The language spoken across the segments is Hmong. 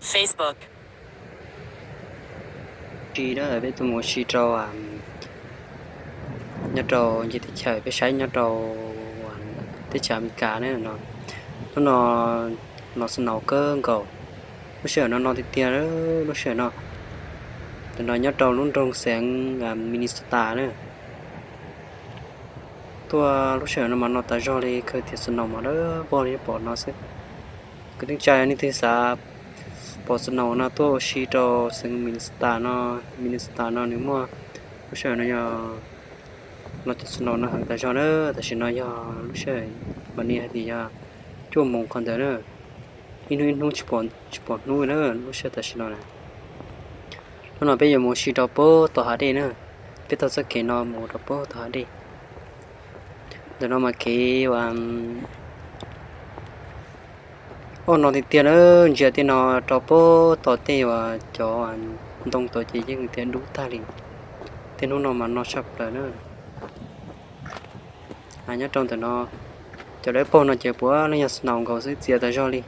Facebook. Ua si na, peb tuaj mus ua si rau nyob rau ncig teb chaws, peb saib nyob rau teb chaws Amelikas ne no. Hnub no los snow kawg nkaus, lub sij hawm no no tiag tiag, lub sij hawm no. Ntawm no nyob rau lub nroog xeev Minnesota na. Tuaj lub sij hawm no mas no tas zog li, kawg tias snow mas dawb vog li pom no xwb. Kuv teeb tsa yog leej twg xav pom snow no tuaj ua si rau xeev Minnesota no. Minnesota no nws muaj, lub sij hawm no yog los cov snow no heev tas zog na. Tam sim no yog lub sij hawm mas nws hais tias yog cuaj moos qhov ntawd na, ib hnub ib hnub tsis pom hnub na lub sij hawm tam sim no na. Hnub no peb yuav mus ua si rau pem tom hav dej na, peb taug txoj kev no mus rau pem tom hav dej. Ntawm no mas kev ua no tiag tiag na, ntsia tej no rau pem tom tej uas cov ntoo tod ces yeej tias dub tag li. Tej hnub no mas no tshaj plaws na. Nyob rau ntawm no, cov dawb paug no ces puav leej yog snow nkaus xwb, txias tas zog li.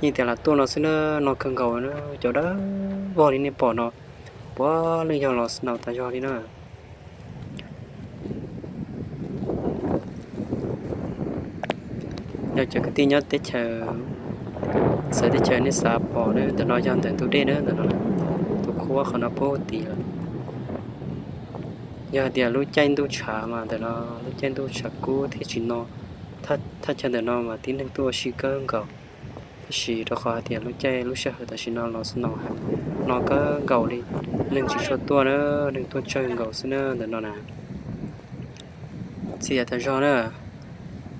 Yeej tias lam tuaj no xwb na, no kawg nkaus na, cov dawb vog li nej pom no puav leej yog los snow tas zog li na. Yog cov kwv tij nyob teb chaws, txawv teb chaws nej xav pom na, ntawm no yog ntawm ntug dej na, ntawm no tus khuab qhov no pem tid lawm. Yog hais tias lub caij ntuj tshav mas ntawm no lub caij ntuj tshav kub thiaj tsis no, thaj chaw ntawm no mas tib neeg tuaj ua si kawg nkaus. Tab sis rau qhov hais tias lub caij lub sij hawm tam sim no los snow heev, no kawg nkaus li, neeg tsis tshua tuaj na, neeg tuaj tsawg nkaus xwb na ntawm no na. Txias tas zog na,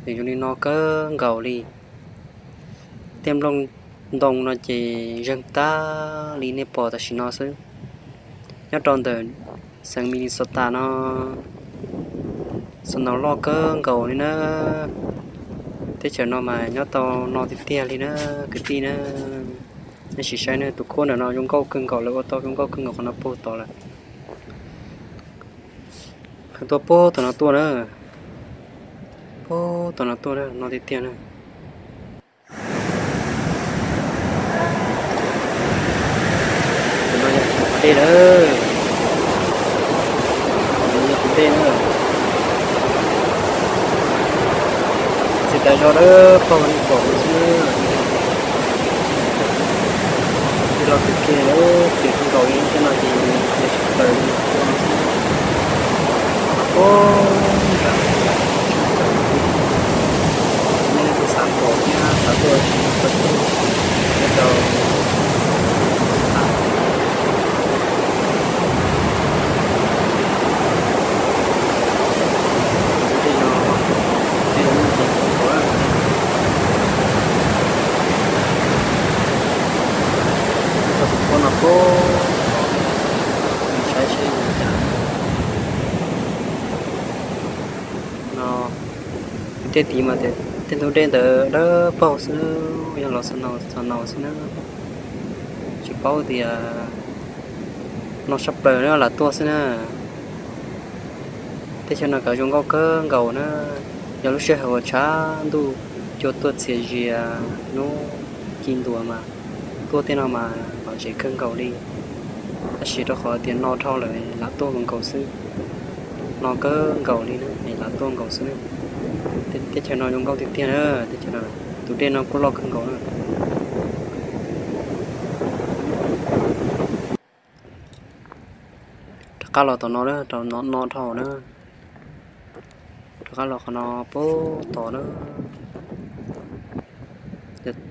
nws zoo li no kawg nkaus li. Tej nplooj ntoo no ces zeeg tag li nej pom tam sim no xwb. Nyob rau ntawm xeev Minnesota no, snow loj kawg nkaus li na. Teb chaws no mas nyob tau no tiag tiag li na, kwv tij na. Nej sim saib na, tus khuab ntawm no zoo nkauj kawg nkaus, lawv ua tau zoo nkauj kawg nkaus qhov no pem tod lawm. Qhov tuaj pem tom no tuaj na, pem tom no tuaj na, no tiag tiag na. Tus no yog tus dej na, tus dej na. Txias tas zog dawb paug li pom xwb. Txias los txias kiag, txias kawg nkaus li, tej no ces txias tshaj plaws li. Ub, nram, nej leej twg xav pom thiab xav tuaj ua si no tuaj tau, tuaj rau Minnesota. Tus dej no, dej no muaj ntsis ntau, tus khuab no pem, saib seb li cas no. Tej tid mas tej ntug dej ntawd dawb paug xwb, yog los snow xwb na. Tsis paub tias no tshaj plaws na, lam tuaj xwb na. Teb chaws no kav zoo nkauj kawg nkaus na. Yog lub sij hawm uas tshav ntuj cua tuaj txias zias hnub ci ntua mas tuaj tej no mas lom zem kawg nkaus li. Tab sis rau qhov tias no dhau lawm lam tuaj nkaus xwb. No kawg nkaus li na, es lam tuaj nkaus xwb na. Teb chaws no zoo nkauj tiag tiag na, teb chaws no, tus dej no kuj loj kawg nkaus na. Rov qab los tom no na, rau no no dhau na. Rov qab los qhov no pem tod na.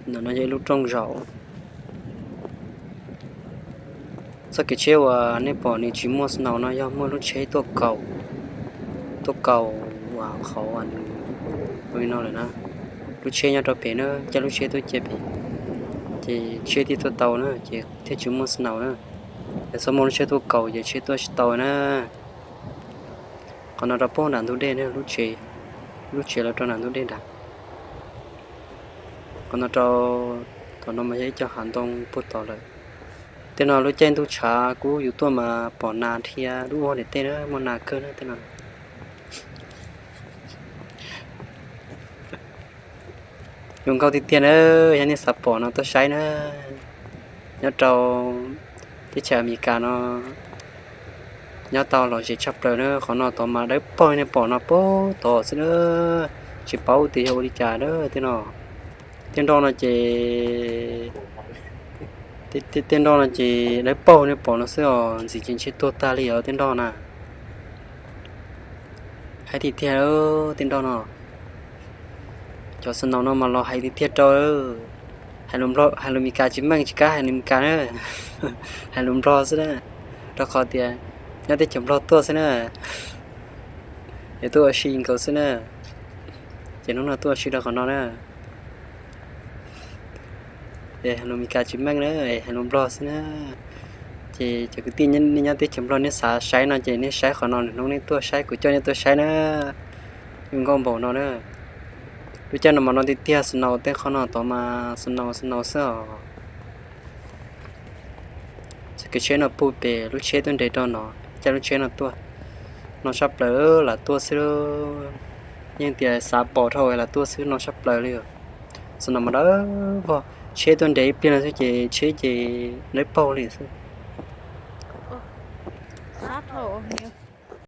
Ntawm no yog ib lub rooj zaum. Txoj kev tsheb uas nej pom nws tsis muaj snow no yog muaj lub tsheb tuaj kaus, tuaj kaus uas qhov uas nws ua li no lawm na. Lub tsheb nyob rau pem na, caij lub tsheb tuaj cia pem, ces tsheb thiaj tuaj tau na, ces thiaj tsis muaj snow na. Yog txhob muaj lub tsheb tuaj kaus ces tsheb tuaj tsis tau na. Qhov no rau pem nram ntug dej na, lub tsev, lub tsev los rau nram ntug dej nrad. Qhov no rau, tom no mas yog ib co hav ntoo puag tod lawm. Tej no lub caij ntuj tshav kub yus tuaj mas pom nas dhia dub ua niam tej na, muaj nas kawg na tej no. Zoo nkauj tiag tiag na, yog nej xav pom no tuaj saib na. nyob rau teb chaws Amelikas no nyob tau lom zem tshaj plaws na. Qhov no tod mas dawb paug nej pom no puag tod xwb na, tsis paub tias yog ua li cas na tej no. Tej nroj no ces, tej nroj no ces dawb paug nej pom no xwb os, ntxim ces ntshe tuag tag li os tej nroj na. Hais tiag tiag tej nroj no, cov snow no mas los hais tiag tiag rau, hais lus Meskas tsis meej tsis kam hais lus Meskas na, hais lus Nplog xwb na, rau qhov tias nyob teb chaws Nplog tuaj xwb na, es tuaj ua si nkaus xwb na, ces hnub no tuaj ua si rau qhov no na. Es hais lus Meskas tsis meej na, hais lus Nplog xwb na. Ces cov kwv tij nej nyob teb chaws Nplog nej xav saib no ces nej saib qhov no, lwm hnub nej tuaj saib, kuv coj nej tuaj saib na. Zoo nkauj npaum no na. Lub caij no mas no tiag tiag, snow tej qhov no tod mas snow snow xwb os. Txoj kev tsheb no puag pem lub tsheb tuaj nres rau no, caij lub tsheb no tuaj, no sab plaws lam tuaj xwb. Yeej tias xav pom dhau lam tuaj xwb, no sab plaws li. Snow mas dawb vog, tsheb tuaj nres ib pliag no xwb ces tsheb ces dawb paug li xwb.